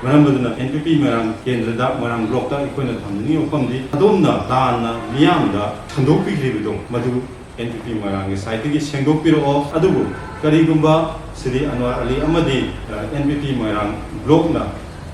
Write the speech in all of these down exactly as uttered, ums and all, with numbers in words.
ꯃꯔꯝ ꯑꯗꯨꯅ N P ꯄꯤ ꯃꯣꯏꯔꯥꯡ ꯀꯦꯟꯗ꯭ꯔꯗ, ꯃꯣꯏꯔꯥꯡ ꯕ꯭ꯂꯣꯛꯇ ꯑꯩꯈꯣꯏꯅ ꯊꯝꯖꯅꯤꯡꯉꯤꯕ ꯋꯥꯐꯝꯗꯤ, ꯑꯗꯣꯝꯅ ꯂꯥꯟꯅ ꯃꯤꯌꯥꯝꯗ ꯁꯟꯗꯣꯛꯄꯤꯈ꯭ꯔꯤꯕꯗꯣ, ꯃꯗꯨ ꯑꯦꯟ ꯄꯤ ꯄꯤ ꯃꯣꯏꯔꯥꯡꯒꯤ ꯁꯥꯏꯠꯇꯒꯤ ꯁꯦꯡꯗꯣꯛꯄꯤꯔꯛꯑꯣ꯫ ꯑꯗꯨꯕꯨ ꯀꯔꯤꯒꯨꯝꯕ ꯁ꯭ꯔꯤ ꯑꯟꯋꯥꯔ ꯑꯂꯤ ꯑꯃꯗꯤ, ꯑ, ꯑꯦꯟ ꯄꯤ ꯄꯤ ꯃꯣꯏꯔꯥꯡ ꯕ꯭ꯂꯣꯛꯅ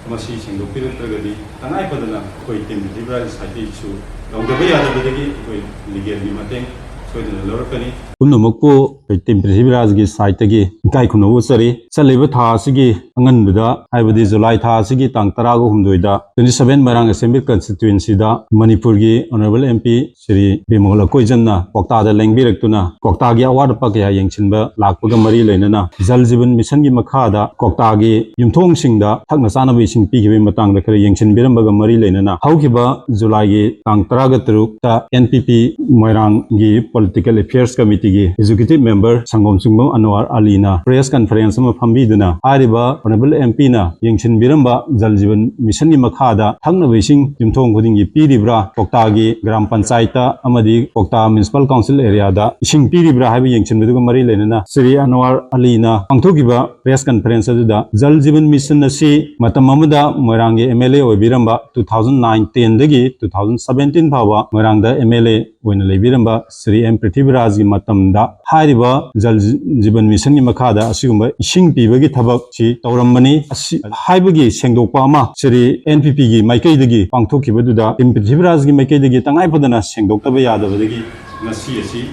ꯃꯁꯤ ꯁꯦꯡꯗꯣꯛꯄꯤꯔꯛꯇ꯭ꯔꯒꯗꯤ, ꯇꯉꯥꯏ ꯐꯗꯅ ꯑꯩꯈꯣꯏ ꯇꯤꯝ ꯄ꯭ꯔꯤꯊꯤꯕꯤꯔꯥꯖ ꯁꯥꯏꯠꯇꯒꯤꯁꯨ ꯂꯧꯗꯕ ꯌꯥꯗꯕꯗꯒꯤ ꯑꯩꯈꯣꯏ ꯂꯤꯒꯦꯜꯒꯤ ꯃꯇꯦꯡ ꯁꯣꯏꯗꯅ ꯂꯧꯔꯛꯀꯅꯤ꯫ ꯄꯨꯝꯅꯃꯛꯄꯨ ꯑꯩꯈꯣꯏ ꯇꯤꯝ ꯄ꯭ꯔꯤꯊꯤꯕꯤꯔꯥꯖꯒꯤ ꯁꯥꯏꯠꯇꯒꯤ ꯏꯀꯥꯏ ꯈꯨꯝꯅꯕ ꯎꯠꯆꯔꯤ꯫ ꯆꯠꯂꯤꯕ ꯊꯥ ꯑꯁꯤꯒꯤ ꯑꯉꯟꯕꯗ, ꯍꯥꯏꯕꯗꯤ ꯖꯨꯂꯥꯏ ꯊꯥ ꯑꯁꯤꯒꯤ ꯇꯥꯡ ꯇꯔꯥꯒ ꯍꯨꯝꯗꯣꯏꯗ, twenty seven ꯃꯣꯏꯔꯥꯡ ꯑꯦꯁꯦꯝꯕ꯭ꯂꯤ ꯀꯟꯁꯇꯤꯇ꯭ꯋꯦꯟꯁꯤꯗ ꯃꯅꯤꯄꯨꯔꯒꯤ honourable M P Shri Bimol ꯑꯀꯣꯏꯖꯟꯅ ꯀ꯭ꯋꯥꯛꯇꯥꯗ ꯂꯦꯡꯕꯤꯔꯛꯇꯨꯅ ꯀ꯭ꯋꯥꯛꯇꯥꯒꯤ ꯑꯋꯥꯠ ꯑꯄꯥ ꯀꯌꯥ ꯌꯦꯡꯁꯤꯟꯕ ꯂꯥꯛꯄꯒ ꯃꯔꯤ ꯂꯩꯅꯅ ꯖꯜ ꯖꯤꯕꯟ ꯃꯤꯁꯟꯒꯤ ꯃꯈꯥꯗ ꯀ꯭ꯋꯥꯛꯇꯥꯒꯤ ꯌꯨꯝꯊꯣꯡꯁꯤꯡꯗ ꯊꯛꯅ ꯆꯥꯅꯕ ꯏꯁꯤꯡ ꯄꯤꯈꯤꯕꯒꯤ ꯃꯇꯥꯡꯗ ꯈꯔ ꯌꯦꯡꯁꯤꯟꯕꯤꯔꯝꯕꯒ ꯃꯔꯤ ꯂꯩꯅꯅ ꯍꯧꯈꯤꯕ ꯖꯨꯂꯥꯏꯒꯤ ꯇꯥꯡ ꯇꯔꯥꯒ ꯇꯔꯨꯛꯇ ꯑꯦꯟ ꯄꯤ ꯄꯤ ꯃꯣꯏꯔꯥꯡꯒꯤ ꯄꯣꯂꯤꯇꯤꯀꯦꯜ ꯑꯦꯐꯤꯌꯔꯁ ꯀꯃꯤꯇꯤꯒꯤ ꯑꯦꯛꯖꯤꯀ꯭ꯌꯨꯇꯤꯚ ꯃꯦꯝꯕꯔ ꯁꯪꯒꯣꯝ ꯆꯤꯡꯕꯝ ꯑꯅꯋꯥꯔ ꯑꯂꯤꯅ ꯄ꯭ꯔꯦꯁ ꯀꯟꯐꯔꯦꯟꯁ ꯑꯃ ꯐꯝꯕꯤꯗꯨꯅ ꯍꯥꯏꯔꯤꯕ ꯑꯣꯅꯔꯦꯕꯜ ꯑꯦꯝ ꯄꯤꯅ ꯌꯦꯡꯁꯤꯟꯕꯤꯔꯝꯕ ꯖꯜ ꯖꯤꯕꯟ ꯃꯤꯁꯟꯒꯤ ꯃꯈꯥꯗ ꯊꯛꯅꯕ ꯏꯁꯤꯡ ꯌꯨꯝꯊꯣꯡ ꯈꯨꯗꯤꯡꯒꯤ ꯄꯤꯔꯤꯕ꯭ꯔꯥ, ꯀ꯭ꯋꯥꯛꯇꯥꯒꯤ ꯒ꯭ꯔꯥꯝ ꯄꯟꯆꯥꯌꯠꯇ ꯑꯃꯗꯤ ꯀ꯭ꯋꯥꯛꯇꯥ ꯃ꯭ꯌꯨꯅꯤꯁꯤꯄꯥꯜ ꯀꯥꯎꯟꯁꯤꯜ ꯑꯦꯔꯤꯌꯥꯗ ꯏꯁꯤꯡ ꯄꯤꯔꯤꯕ꯭ꯔꯥ ꯍꯥꯏꯕ ꯌꯦꯡꯁꯤꯟꯕꯗꯨꯒ ꯃꯔꯤ ꯂꯩꯅꯅ ꯁ꯭ꯔꯤ ꯑꯟꯋꯥꯔ ꯑꯂꯤꯅ ꯄꯥꯡꯊꯣꯛꯈꯤꯕ ꯄ꯭ꯔꯦꯁ ꯀꯟꯐꯔꯦꯟꯁ ꯑꯗꯨꯗ ꯖꯜ ꯖꯤꯕꯟ ꯃꯤꯁꯟ ꯑꯁꯤ ꯃꯇꯝ ꯑꯃꯗ ꯃꯣꯏꯔꯥꯡꯒꯤ ꯑꯦꯝ ꯑꯦꯜ ꯑꯦ ꯑꯣꯏꯕꯤꯔꯝꯕ two thousand nine ten ꯗꯒꯤ two thousand seventeen ꯐꯥꯎꯕ ꯃꯣꯏꯔꯥꯡꯗ ꯑꯦꯝ ꯑꯦꯜ ꯑꯦ ꯑꯣꯏꯅ ꯂꯩꯕꯤꯔꯝꯕ ꯁ꯭ꯔꯤ ꯑꯦꯝ ꯄ꯭ꯔꯤꯊꯤꯕꯤꯔꯥꯖꯒꯤ ꯃꯇꯝꯗ ꯍꯥꯏꯔꯤꯕ ꯖꯜ ꯖꯤ-, ꯖꯤꯕꯟ ꯃꯤꯁꯟꯒꯤ ꯃꯈꯥꯗ ꯑꯁꯤꯒꯨꯝꯕ ꯏꯁꯤꯡ ꯄꯤꯕꯒꯤ ꯊꯕꯛꯁꯤ ꯇꯧꯔꯝꯕꯅꯤ꯫ ꯑꯁꯤ ꯍꯥꯏꯕꯒꯤ ꯁꯦꯡꯗꯣꯛꯄ ꯑꯃ ꯁ꯭ꯔꯤ ꯑꯦꯟ ꯄꯤ ꯄꯤꯒꯤ ꯃꯥꯏꯀꯩꯗꯒꯤ ꯄꯥꯡꯊꯣꯛꯈꯤꯕꯗꯨꯗ ꯇꯤꯝ ꯄ꯭ꯔꯤꯊꯤꯕꯤꯔꯥꯖꯒꯤ ꯃꯥꯏꯀꯩꯗꯒꯤ ꯇꯉꯥꯏ ꯐꯗꯅ ꯁꯦꯡꯗꯣꯛꯇꯕ ꯌꯥꯗꯕꯗꯒꯤ ꯉꯁꯤ ꯑꯁꯤ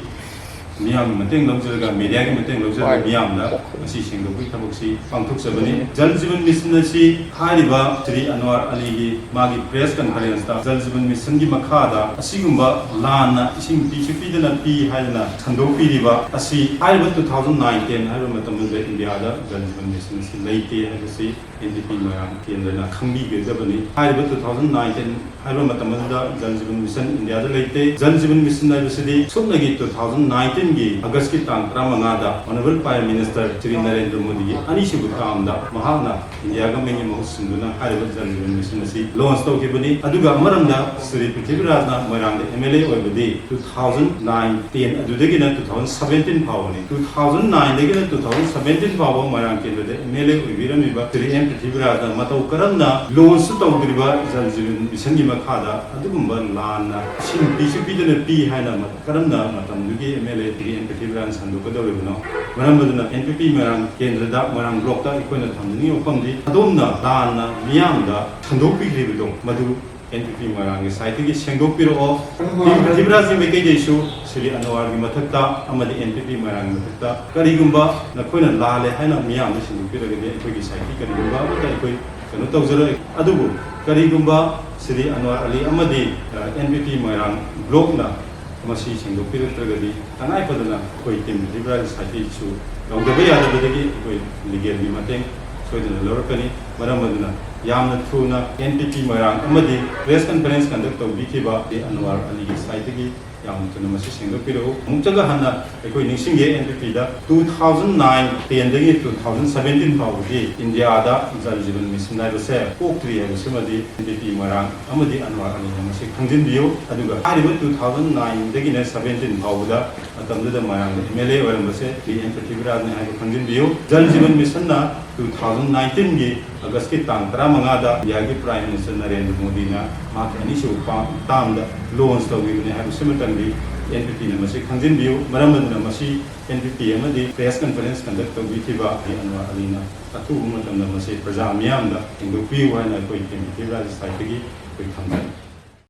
ꯃꯤꯌꯥꯝꯒꯤ ꯃꯇꯦꯡ ꯂꯧꯖꯔꯒ, ꯃꯦꯗꯤꯌꯥꯒꯤ ꯃꯇꯦꯡ ꯂꯧꯖꯔꯒ ꯍꯣꯏ꯫ ꯃꯤꯌꯥꯝꯗ ꯉꯁꯤ ꯁꯦꯡꯗꯣꯛꯄꯒꯤ ꯊꯕꯛꯁꯤ ꯄꯥꯡꯊꯣꯛꯆꯕꯅꯤ꯫ ꯖꯜ ꯖꯤꯕꯟ ꯃꯤꯁꯟ ꯑꯁꯤ ꯍꯥꯏꯔꯤꯕ ꯁ꯭ꯔꯤ ꯑꯟꯋꯥꯔ ꯑꯂꯤꯒꯤ ꯃꯥꯒꯤ ꯄ꯭ꯔꯦꯁ ꯀꯟꯐꯔꯦꯟꯁꯇ ꯖꯜ ꯖꯤꯕꯟ ꯃꯤꯁꯟꯒꯤ ꯃꯈꯥꯗ ꯑꯁꯤꯒꯨꯝꯕ ꯂꯥꯟꯅ ꯏꯁꯤꯡ ꯄꯤꯁꯨ ꯄꯤꯗꯅ ꯄꯤ ꯍꯥꯏꯗꯅ ꯁꯟꯗꯣꯛꯄꯤꯔꯤꯕ ꯑꯁꯤ ꯍꯥꯏꯔꯤꯕ two thousand nine ten ꯍꯥꯏꯕ ꯃꯇꯝꯗꯨꯗ ꯏꯟꯗꯤꯌꯥꯗ ꯖꯜ ꯖꯤꯕꯟ ꯃꯤꯁꯟ ꯑꯁꯤ ꯂꯩꯇꯦ ꯍꯥꯏꯕꯁꯤ ꯑꯦꯟ ꯄꯤ ꯄꯤ ꯃꯣꯏꯔꯥꯡ ꯀꯦꯟꯗ꯭ꯔꯅ ꯈꯪꯕꯤꯒꯗꯕꯅꯤ꯫ ꯍꯥꯏꯔꯤꯕ two thousand nine ten ꯍꯥꯏꯕ ꯃꯇꯝ ꯑꯗꯨꯗ ꯖꯜ ꯖꯤꯕꯟ ꯃꯤꯁꯟ ꯏꯟꯗꯤꯌꯥꯗ ꯂꯩꯇꯦ꯫ ꯖꯜ ꯖꯤꯕꯟ ꯃꯤꯁꯟ ꯍꯥꯏꯕꯁꯤꯗꯤ ꯁꯨꯞꯅꯒꯤ two thousand nineteen ꯒꯤ ꯑꯒꯁꯀꯤ ꯇꯥꯡ ꯇꯔꯥꯃꯉꯥꯗ honourable prime minister Shri Narendra ꯃꯣꯗꯤꯒꯤ ꯑꯅꯤꯁꯨꯕ ꯇꯥꯝꯗ ꯃꯍꯥꯛꯅ ꯏꯟꯗꯤꯌꯥ ꯒꯃꯦꯟꯒꯤ ꯃꯍꯨꯠ ꯁꯤꯟꯗꯨꯅ ꯍꯥꯏꯔꯤꯕ ꯖꯜ ꯖꯤꯕꯟ ꯃꯤꯁꯟ ꯑꯁꯤ ꯂꯣꯟꯆ ꯇꯧꯈꯤꯕꯅꯤ꯫ ꯑꯗꯨꯒ ꯑꯃꯔꯣꯝꯗ ꯁ꯭ꯔꯤ ꯄ꯭ꯔꯤꯊꯤꯕꯤꯔꯥꯖꯅ ꯃꯣꯏꯔꯥꯡꯗ ꯑꯦꯝ ꯑꯦꯜ ꯑꯦ ꯑꯣꯏꯕꯗꯤ two thousand nine ten ꯑꯗꯨꯗꯒꯤꯅ two thousand seventeen ꯐꯥꯎꯕꯅꯤ꯫ Two thousand nine ꯗꯒꯤꯅ two thousand seventeen ꯐꯥꯎꯕ ꯃꯣꯏꯔꯥꯡ ꯀꯦꯟꯗ꯭ꯔꯗ ꯑꯦꯝ ꯑꯦꯜ ꯑꯦ ꯑꯣꯏꯕꯤꯔꯝꯃꯤꯕ ꯁ꯭ꯔꯤ ꯑꯦꯝ ꯄ꯭ꯔꯤꯊꯤꯕꯤꯔꯥꯖꯅ ꯃꯇꯧ ꯀꯔꯝꯅ ꯂꯣꯟꯁꯨ ꯇꯧꯗ꯭ꯔꯤꯕ ꯖꯜ ꯖꯤꯕꯟ ꯃꯤꯁꯟꯒꯤ ꯃꯈꯥꯗ ꯑꯗꯨꯒꯨꯝꯕ ꯂꯥꯟꯅ ꯁꯤꯟ ꯄꯤꯁꯨ ꯄꯤꯗꯅ ꯄꯤ ꯍꯥꯏꯅ ꯃ-, ꯀꯔꯝꯅ ꯃꯇꯝꯗꯨꯒꯤ M L A B N ꯄ꯭ꯔꯤꯊꯤꯕꯤꯔꯥꯖꯅ ꯁꯟꯗꯣꯛꯀꯗꯧꯔꯤꯕꯅꯣ? ꯃꯔꯝ ꯑꯗꯨꯅ ꯑꯦꯟ ꯄꯤ ꯄꯤ ꯃꯣꯏꯔꯥꯡ ꯀꯦꯟꯗ꯭ꯔꯗ, ꯃꯣꯏꯔꯥꯡ ꯕ꯭ꯂꯣꯛꯇ ꯑꯩꯈꯣꯏꯅ ꯊꯝꯖꯅꯤꯡꯉꯤꯕ ꯋꯥꯐꯝꯗꯤ ꯑꯗꯣꯝꯅ ꯂꯥꯟꯅ ꯃꯤꯌꯥꯝꯗ ꯁꯟꯗꯣꯛꯄꯤꯈ꯭ꯔꯤꯕꯗꯣ ꯃꯗꯨ ꯑꯦꯟ ꯄꯤ ꯄꯤ ꯃꯣꯏꯔꯥꯡꯒꯤ ꯁꯥꯏꯠꯇꯒꯤ ꯁꯦꯡꯗꯣꯛꯄꯤꯔꯛꯑꯣ꯫ ꯇꯤꯝ ꯄ꯭ꯔꯤꯊꯤꯕꯤꯔꯥꯖꯀꯤ ꯃꯥꯏꯀꯩꯗꯩꯁꯨ ꯁ꯭ꯔꯤ ꯑꯟꯋꯥꯔꯒꯤ ꯃꯊꯛꯇ ꯑꯃꯗꯤ ꯑꯦꯟ ꯄꯤ ꯄꯤ ꯃꯣꯏꯔꯥꯡꯒꯤ ꯃꯊꯛꯇ ꯀꯔꯤꯒꯨꯝꯕ ꯅꯈꯣꯏꯅ ꯂꯥꯜꯂꯦ ꯍꯥꯏꯅ ꯃꯤꯌꯥꯝꯗ ꯁꯤꯟꯗꯣꯛꯄꯤꯔꯒꯗꯤ ꯑꯩꯈꯣꯏꯒꯤ ꯁꯥꯏꯠꯀꯤ ꯀꯔꯤꯒꯨꯝꯕ ꯑꯃꯠꯇ ꯑꯩꯈꯣꯏ ꯀꯩꯅꯣ ꯇꯧꯖꯔꯣꯏ꯫ ꯑꯗꯨꯕꯨ ꯀꯔꯤꯒꯨꯝꯕ ꯁ꯭ꯔꯤ ꯑꯟꯋꯥꯔ ꯑꯂꯤ ꯑꯃꯗꯤ, ꯑ, ꯑꯦꯟ ꯄꯤ ꯄꯤ ꯃꯣꯏꯔꯥꯡ ꯕ꯭ꯂꯣꯛꯅ ꯃꯁꯤ ꯁꯦꯡꯗꯣꯛꯄꯤꯔꯛꯇ꯭ꯔꯒꯗꯤ ꯇꯉꯥꯏ ꯐꯗꯅ ꯑꯩꯈꯣꯏ ꯇꯤꯝ ꯄ꯭ꯔꯤꯊꯤꯕꯤꯔꯥꯖ ꯁꯥꯏꯠꯀꯤꯁꯨ ꯂꯧꯗꯕ ꯌꯥꯗꯕꯗꯒꯤ ꯑꯩꯈꯣꯏ ꯂꯤꯒꯦꯜꯒꯤ ꯃꯇꯦꯡ ꯁꯣꯏꯗꯅ ꯂꯧꯔꯛꯀꯅꯤ꯫ ꯃꯔꯝ ꯑꯗꯨꯅ ꯌꯥꯝꯅ ꯊꯨꯅ ꯑꯦꯟ ꯄꯤ ꯄꯤ ꯃꯣꯏꯔꯥꯡ ꯑꯃꯗꯤ ꯄ꯭ꯔꯦꯁ ꯀꯟꯐꯔꯦꯟꯁ ꯀꯟꯗꯛ ꯇꯧꯕꯤꯈꯤꯕ ꯁ꯭ꯔꯤ ꯑꯟꯋꯥꯔ ꯑꯂꯤꯒꯤ ꯁꯥꯏꯠꯇꯒꯤ ꯌꯥꯝꯅ ꯊꯨꯅ ꯃꯁꯤ ꯁꯦꯡꯗꯣꯛꯄꯤꯔꯛꯎ꯫ ꯑꯃꯨꯛꯇꯒ ꯍꯟꯅ ꯑꯩꯈꯣꯏ ꯅꯤꯡꯁꯤꯡꯒꯦ, ꯑꯦꯟ ꯄꯤ ꯄꯤꯗ two thousand nine ten ꯗꯒꯤ two thousand seventeen ꯐꯥꯎꯕꯗꯤ ꯏꯟꯗꯤꯌꯥꯗ ꯖꯜ ꯖꯤꯕꯟ ꯃꯤꯁꯟ ꯍꯥꯏꯕꯁꯦ ꯄꯣꯛꯇ꯭ꯔꯤ ꯍꯥꯏꯕꯁꯤꯃꯗꯤ ꯑꯦꯟ ꯄꯤ ꯄꯤ ꯃꯣꯏꯔꯥꯡ ꯑꯃꯗꯤ ꯑꯟꯋꯥꯔ ꯑꯂꯤꯅ ꯃꯁꯤ ꯈꯪꯖꯤꯟꯕꯤꯌꯨ꯫ ꯑꯗꯨꯒ ꯍꯥꯏꯔꯤꯕ two thousand nine ꯗꯒꯤꯅ seventeen ꯐꯥꯎꯕꯗ ꯃꯇꯝꯗꯨꯗ ꯃꯣꯏꯔꯥꯡꯗ ꯑꯦꯝ ꯑꯦꯜ ꯑꯦ ꯑꯣꯏꯔꯝꯕꯁꯦ ꯕꯤ ꯑꯦꯟ ꯄ꯭ꯔꯤꯊꯤꯕꯤꯔꯥꯖꯅꯤ ꯍꯥꯏꯕ ꯈꯪꯖꯤꯟꯕꯤꯌꯨ꯫ ꯖꯜ ꯖꯤꯕꯟ ꯃꯤꯁꯟꯅ two thousand nineteen ꯒꯤ ꯑꯥꯒꯁꯀꯤ ꯇꯥꯡ ꯇꯔꯥꯃꯉꯥꯗ ꯏꯟꯗꯤꯌꯥꯒꯤ ꯄ꯭ꯔꯥꯏꯝ ꯃꯤꯅꯤꯁꯇꯔ ꯅꯔꯦꯟꯗ꯭ꯔ ꯃꯣꯗꯤꯅ ꯃꯍꯥꯛꯀꯤ ꯑꯅꯤꯁꯨꯕ ꯄꯥ-, ꯇꯥꯝꯗ ꯂꯣꯟꯁ ꯇꯧꯈꯤꯕꯅꯤ ꯍꯥꯏꯕꯁꯤꯃꯇꯪꯗꯤ ꯑꯦꯟ ꯄꯤ ꯄꯤꯅ ꯃꯁꯤ ꯈꯪꯖꯤꯟꯕꯤꯌꯨ꯫ ꯃꯔꯝ ꯑꯗꯨꯅ ꯃꯁꯤ ꯑꯦꯟ ꯄꯤ ꯄꯤ ꯑꯃꯗꯤ ꯄ꯭ꯔꯦꯁ ꯀꯟꯐꯔꯦꯟꯁ ꯀꯟꯗꯛ ꯇꯧꯕꯤꯈꯤꯕ ꯑꯂꯤ ꯑꯟꯋꯥꯔ ꯑꯂꯤꯅ ꯑꯊꯨꯕ ꯃꯇꯝꯗ ꯃꯁꯤ ꯄ꯭ꯔꯖꯥ ꯃꯤꯌꯥꯝꯗ ꯁꯦꯡꯗꯣꯛꯄꯤꯌꯨ ꯍꯥꯏꯅ ꯑꯩꯈꯣꯏ ꯇꯤꯝ ꯄ꯭ꯔꯤꯊꯤꯕꯤꯔꯥꯖ ꯁꯥꯏꯠꯇꯒꯤ ꯑꯩꯈꯣꯏ ꯊꯝꯖꯔꯤ꯫